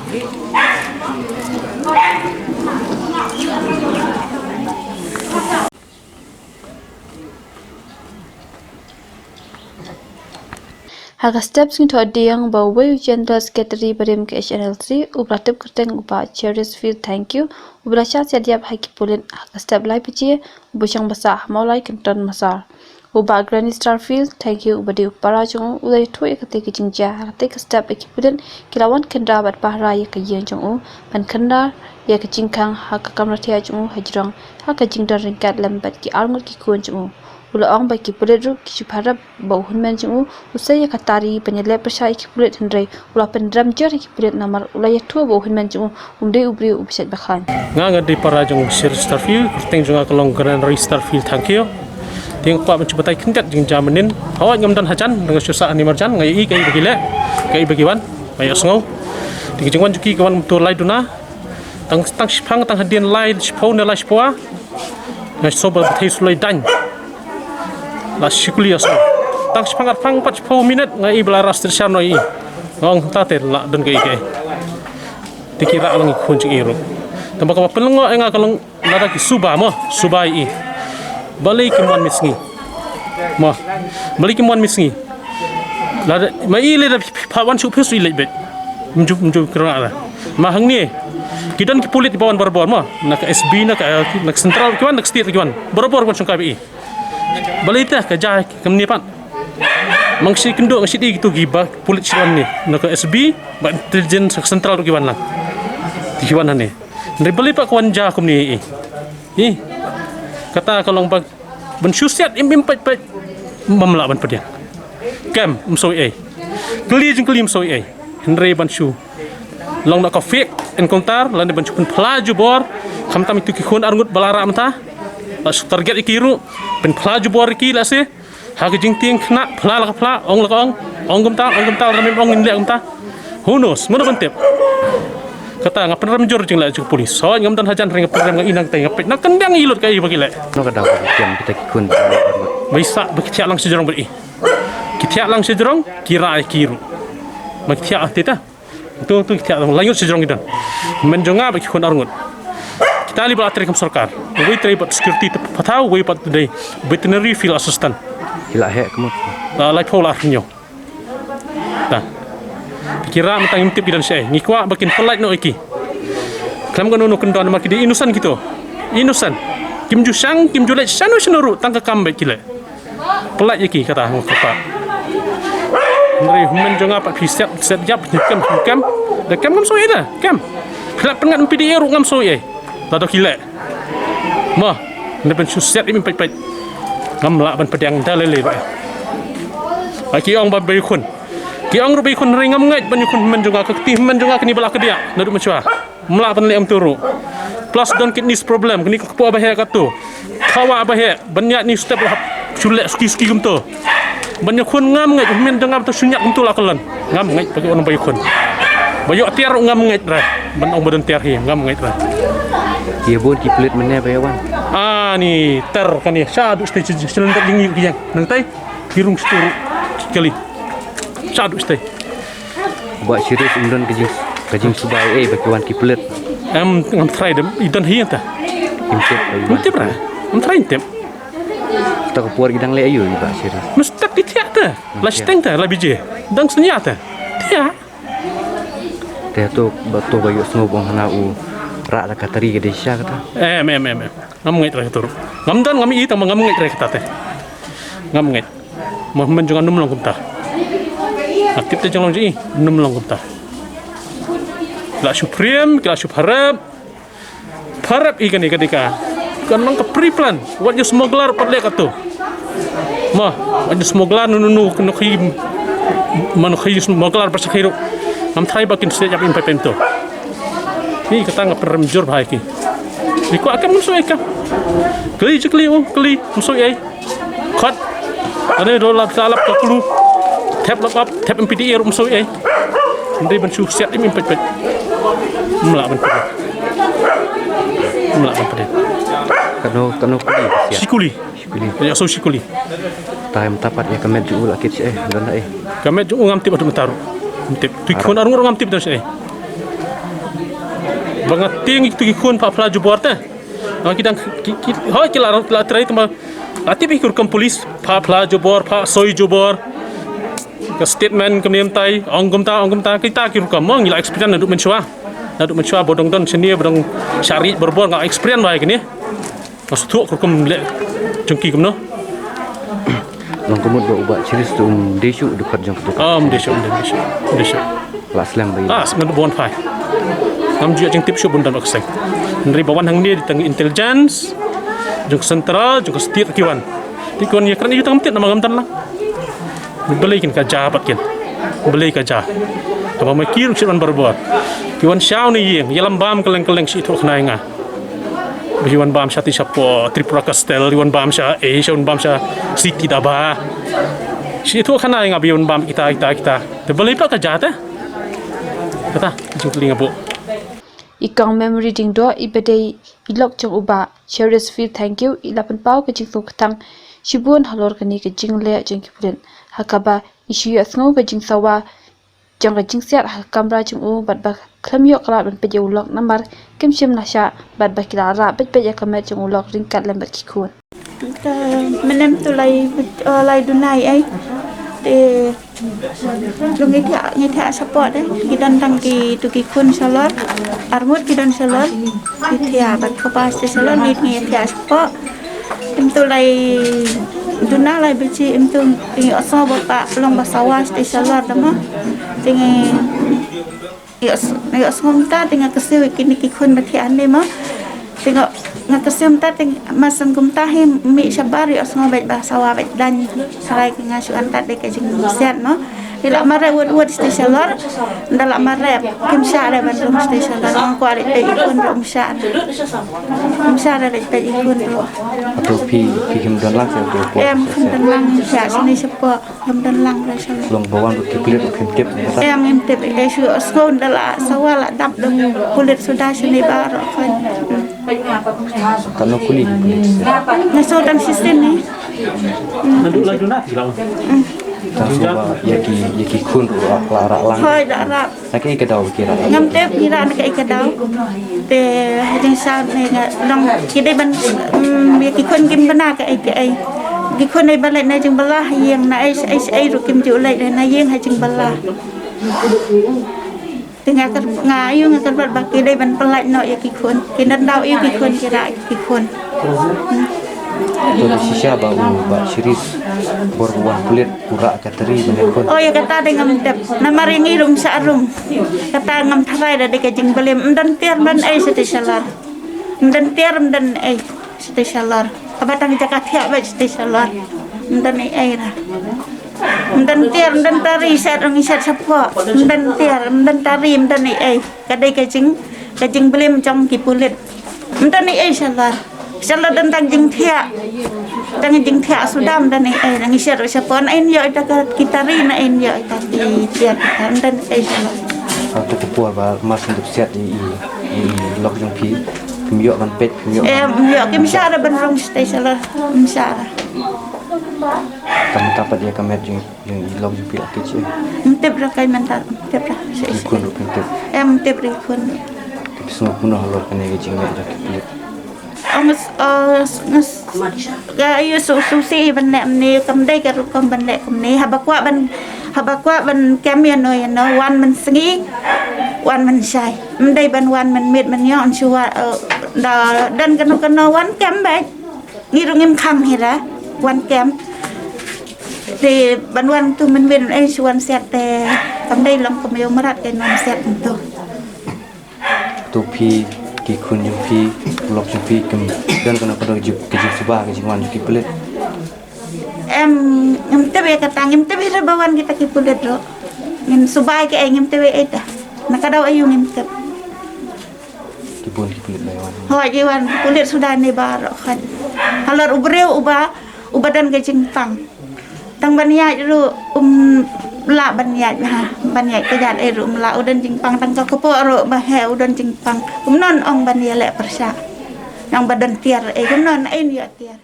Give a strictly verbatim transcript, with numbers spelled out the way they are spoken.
Ha ka step sngi thoh dieng ba uwei u General Secretary barim ka H N L C, u ba la tip kyrteng u Bah Cherish Phil Thangkhiew, u ba la shah siat ïap ha ki pulit ha ka step lai baje, u ba shong basa ha Mawlai Kynton Massar. U Bah Granny Starfield Thangkhiew u ba dei u para jong u, u la ïathuh ïa kata ka jingjia ha kata ka step ba ki pulit ki la wan khynra bad pahara ïa ka ïing jong u, ban khynra ïa ka jingkhang ha ka kamra thiah jong u hajrong ha ka jingdon ryngkat lem bad ki arngut ki khun jong u. U la ong ba ki pulit ruh ki shu pharap ba u hynmen jong u u sei ïa ka tari ban ïaleh pyrshah ïa ki pulit, hynrei u la pynrem jur ïa ki pulit namar u la ïathuh ba u hynmen jong u um dei u briew u ba shait ba khlaiñ. Nga nga dei para jong u Cherish Starfield, kyrteng jong nga ka long Granny Starfield Thangkhiew. Te nga kwah ban shu batai khyndiat jingjia mynnin. Hooid, ngam don hajan, nga shu sah hangne marjan, nga ïohi kaei ba ki leh, kaei ba ki wan, nga ïohsngew. Te ka jingwan jong ki ka wan kumto lai duna. Tang, tang shiphang, tang hadien lai shiphew ne lai shiphew. Nga sngew ba thei sulai dang. La shi kuli ïa sngew. Tang shiphang arphew pat shiphew minit nga i ba la rah stretcher noh ïa i. Nga ong hangta te la don kaei kaei. Te ki rah lang ïa ki khun jong i ruh. Tang ba kaba pynlyngngoh ïa nga ka long lada ki suba mo, suba ïa i. Balei kim wan mynsngi. Mo. Balei kim wan mynsngi. Lada ma i lada phi, phi, phi wan shuh phi shu i leit beit. Mju, mju kyrngah la. Ma hangne ki don ki pulit ba wan barabor mo. Na ka S B, na ka, na ka central ki wan, na ka state ki wan. Barabor wan shongkai ba i. Balei te ka jia kumne pat. Ma nga shu kynduh nga shu ïohi kito ki ba pulit shu wan ne. Na ka S B ba intelligence central ki wan lang. Ki wan hangne. Hynrei balei pat ka wan jia kumne i. I. Kata ka long ba ban shu siat im im pait pait. Bym lah ban pdiang. Kem, ym soi ei. Kylli jingkylli ym soi ei. Hynrei ban shu long na ka fake encounter lane ban shu pynphla jubor. Khamtam ïa kito ki khun arngut ba la rah mynta. La shu target ïa ki ruh. Pynphla jubor ïa ki lehse. Ha ka jingtieng khynnah phla la ka phla, ong la ka ong, ong kumta, ong kumta, lada mem ong ngin leh kumta. Who knows? Mano ban tip? Kata nga pynrem jur jingleh jong ka pulit. Hooid ngam don hajan, hynrei nga pynrem, nga i nangtei, nga peit, nga kyndiang ïa i lut kaei ba ki leh. Nangta ka daw ba ki kem kita ki khun ba ki arngut. Ba i sah ba ki thiah lang shajrong bad i. Ki thiah lang shajrong, ki rah ïa ki ruh. Ba ki thiah te ta. Tu, tu ki thiah lang, la ngut shajrong ki don. Hynmen jong nga bad ki khun arngut. Kita li ba la trei kum sorkar. Uwei trei bad security te pathaw, uwei pat dei veterinary field assistant. Ki la heh ka mut. La laiphew la arphew. Ta. Ki rah mynta ngim tip ki don shaei. Ngi kwah ba kin pyllait noh ïa ki. Khlem kano kano kyndon namar ki dei innocent kito. Innocent. Kim ju shang, kim ju leit shano shano ruh, tang ka kam beit ki leh. Pyllait ïa ki kata nga kwah. Hynrei hynmen jong nga pat phi siat, siat ïap, phi kem, phi kem. Da kem ngam soi ei da, kem. Phi lah pynngat M P D A ruh ngam soi ei. Lada ki leh. Mo, ne ban shu siat im im pait pait. Ngam lah ban pdiang da lei lei ruh ei. Ba ki ong ba ba ïakhun. Ki ong ruh ba ïakhun, hynrei ngam ngeit ban ïakhun hynmen jong nga, ka kti hynmen jong nga kane ba la kdiah naduh mynshuwa. Ym lah ban leh kumto ruh. Plus don kidneys problem, kane ka kpoh ba heh katto. Khawa ba heh, ban ïaid ne step la hap shu leh suki suki kumto. Ban ïakhun ngam ngeit, hynmen jong nga ba to shu ñiah kumto la kyllon. Ngam ngeit ba ki ong ba ïakhun. Ba ïoh tiar ruh ngam ngeit re. Ban ong ba don tiar hi, ngam ngeit re. Ïa bun ki pulit mynne ba ïa wan. Ani ter kane, shaduh shatei, shalyndet jingïohi ki ïeng. Nangtei ki rung stur kali. Shaduh shatei. Bah Cherish, um don ka jing, ka jingsubai ei ba ki wan ki pulit. Em, ngam tharai de, i don hi ïa ta. Im tip, im tip ra. Ngam tharai im tip. Ta ka por ki dang leh aïu i Bah Cherish? Must ki thiah ta. La shiteng ta, la bije. Dang sñia ta. Thiah. Te to ba, to ba ïohsngew ba ong hana u rah da ka tari ka dei shisha kata. Em, em, em, em. Ngam ngeit re kata ruh. Ngam don, ngam i tang ba ngam ngeit re kata te. Ngam ngeit. Mo hynmen jong nga nym long kumta. Nga tip te jong long jong i, nym long kumta. Ki la shu pyrem, ki la shu pharap. Pharap i kane ka dei ka, ka long ka pre-plan. Wat ïa smuggler pat leh kato. Mo, wat ïa smuggler nu nu nu, nu khi, mano khi smuggler ba sa khi ruh. Ngam tharai ba kin siat ïap im pait pait to. Hi kata nga pynrem jur bha ïa ki. Ki kwah kem, ngam soi ei kem. Kylli ji kylli u, kylli, ngam soi ei. Khot. Ane do lap sa lap ka kulu. Thep lap ap, thep M P D A ruh ngam soi ei. Hynrei ban shu siat im im pait pait. Ym lah ban pait. Ym lah ban pait. Kano, kano kuli siat? Shi kuli. Shi kuli. Ïa soi shi kuli. Time tapat ïa ka met jong u la kit shaei, don ei. Ka met jong u ngam tip haduh mynta ruh. Ngam tip. Tu ki khun arngut ruh ngam tip don shaei. Ba nga tieng ïa kitu ki khun phah phla jubor te. Nga ki dang ki, ki, hooid ki la, la trei te ma. Nga tip ïa ki rukom police phah phla jubor, phah soi jubor. Ka statement ka mem tai, ong kumta, ong kumta, kita ki rukom mo ngi la experience naduh mynshuwa. Naduh mynshuwa ba dang don shane ba dang shah ri barabor nga experience ba ïa kine. Nga sngewthuh ka rukom leh jong ki kumno. Long ka mut ba u Bah Chiris tu um dei shuh u dkhot jong ka tu. Ah, um dei shuh, um dei shuh, um dei shuh. La slem ba ïa. Ah, sngewthuh bon phai. Ngam ju ïa jingtip shuh bun don ba ka seng. Hynrei ba wan hangne dei tang intelligence jong ka central, jong ka state ki wan. Te ki wan ïa kren ïa u tang mynta namar ngam don lang. Balei kin ka ja bad kin. Balei ka ja. Haba ma ki ruh shu wan barabor. Ki wan shaw ne ïing, ïalam bam kylleng kylleng shu ithuh khana ïa nga. Ba ki wan bam sha ti shapoh Tripura Castle, ki wan bam sha, eh, sha wan bam sha City Dhaba. Shu ithuh khana ïa nga ba ki wan bam kita kita kita. Te balei pat ka ja te. Kata jingkylli nga buh. I Kong Memory Diengdoh iba dei i lok jong u Bah Cheristerfield Thangkhiew i la pynpaw ka jingsngewthuh kyrpang shibun halor kane ka jingleh jong ki pulit ha kaba i shu ïohsngew ka jingsawa jong ka jingsiat ha ka kamra jong u bad ba khlem ïoh kyrpad ban peit ïa u lok namar kim shym la shah bad ba ki la rah beit beit ïa ka met jong u lok ryngkat lem bad ki khun. Te mynne mynta lai lai duna ei. Te ngi thiah ngi thiah support de, ki don tang kitu ki khun shalor. Arngut ki don shalor. Ngi thiah bad kpa shalor ngi thiah support. Mynta lai duna lai baje mynta ngi ïohsngew ba ka long ba sawa shalor de mo. Te ngi ïohsngew mynta te nga kyrsied ïa kine ki khun ba thiah hangne mo. Te nga kyrsied mynta te ma shen kumta hi mih shabar ïohsngew bad ba sawa bad dang. Hynrei ki nga shu anta de ka jingsiat mo. Te la mareh wut wut shalor. Nda la mareh kim shah de ban rung shalor. Nga kwah de peit ïa ki khun ruh kim shah de. Kim shah de peit ïa ki khun ruh. Ato phi phi kim don lang sha ato phi. Em kim don lang sha shane shapoh. Ngam don lang re shalor. Long ba wan ruh ki pulit ruh kim tip. Em ngim tip. Ïa shu sngewthuh da la sawa la dap da pulit suda shane baroh kan. Katno kuli ki pulit? Nga sngewthuh tang shisien ne. Naduh la duna ki la wan. Tang sngewthuh ba ïa ki ïa ki khun ruh la rah lang. Hooid la rah. Na kaei ka daw ki rah? Ngam tip ngi rah na kaei ka daw. Te ha jingshisha ne nga long ki dei ban ïa ki khun kim bna kaei kaei. Ki khun dei ban leit na jingbylla ha ïing, na ei ei ei ruh kim ju leit na ïing ha jingbylla. Te nga kyrpad nga ïoh nga kyrpad ba ki dei ban pyllait noh ïa ki khun. Ki nang daw ïa ki khun ki rah ïa ki khun. To da shisha ba u Bah Chiris bor ba wan pulit u rah ka tari ban ïakhun. Oh ïa kata dei ngam tip. Namar ïa ngi ruh ngim shah rung. Kata ngam tharai da dei ka jingbilim. Ym don tiar ym don ei shatei shalor. Ym don tiar ym don ei shatei shalor. Kaba tang jaka thiah beit shatei shalor. Ym don ei ei ra. Ym don tiar ym don tari shet rung shet shapoh. Ym don tiar ym don tari ym don ei ei. Ka dei ka jing ka jingbilim jong ki pulit. Ym don ei ei shalor. Shalor don tang jingthiah. Tang jingthiah suda ym don ei ei, nang shet shapoh, na ei ïoh ita ki tari na ei ïoh ita ki tiar, ym don ei ei shalor. Ata ki por ba mar shen dep shet i i lok jong phi, kim ïoh ban peit, kim ïoh. Em ïoh kim shah ra ban rung shatei shalor. Ym shah ra. Tang ta pat ïa ka met jong Ïa i lok jong phi la kit shi. Ym tip ra kai mynta ym tip ra. Ki khun ruh phi tip. Em ym tip ra ki khun. Te phi sngew kumno halor kane ka jingmih jong ki pulit? Ong ngas ngas ka ïa su su si ban leh mynne kam dei ka rukom ban leh kumne haba kwah ban haba kwah ban kem ïano ïano wan mynsngi wan mynshai. Ym dei ban wan mynmiet mynñiong shu wan da don kano kano wan kem beit. Ngi ruh ngim khang hi ra wan kem. Te ban wan tu mynmiet ei shu wan siat te kam dei long kum ïa u mrad te nong siat tu. Tu phi ki khun jong phi lok jong phi kem don kano kano ka jingsuba ka jingwan jong ki pulit. Em ngim tip ïa kata ngim tip ïa ba wan kita ki pulit ruh. Ngim suba ïa ki ei ngim tip ïa ei ta. Na ka daw ayu ngim tip. Ki bun ki pulit ba ïa wan. Hooid ïa wan ki pulit suda ne baroh khat. Halor u briew uba uba don ka jingpang. Tang ban ïaid ruh um lah ban ïaid ha ban ïaid ka jait ei ruh um lah u don jingpang tang ka kpoh ruh ba he u don jingpang. Kumno ong ban ïaleh pyrshah. Nang ba don tiar ei kumno ei ïa tiar.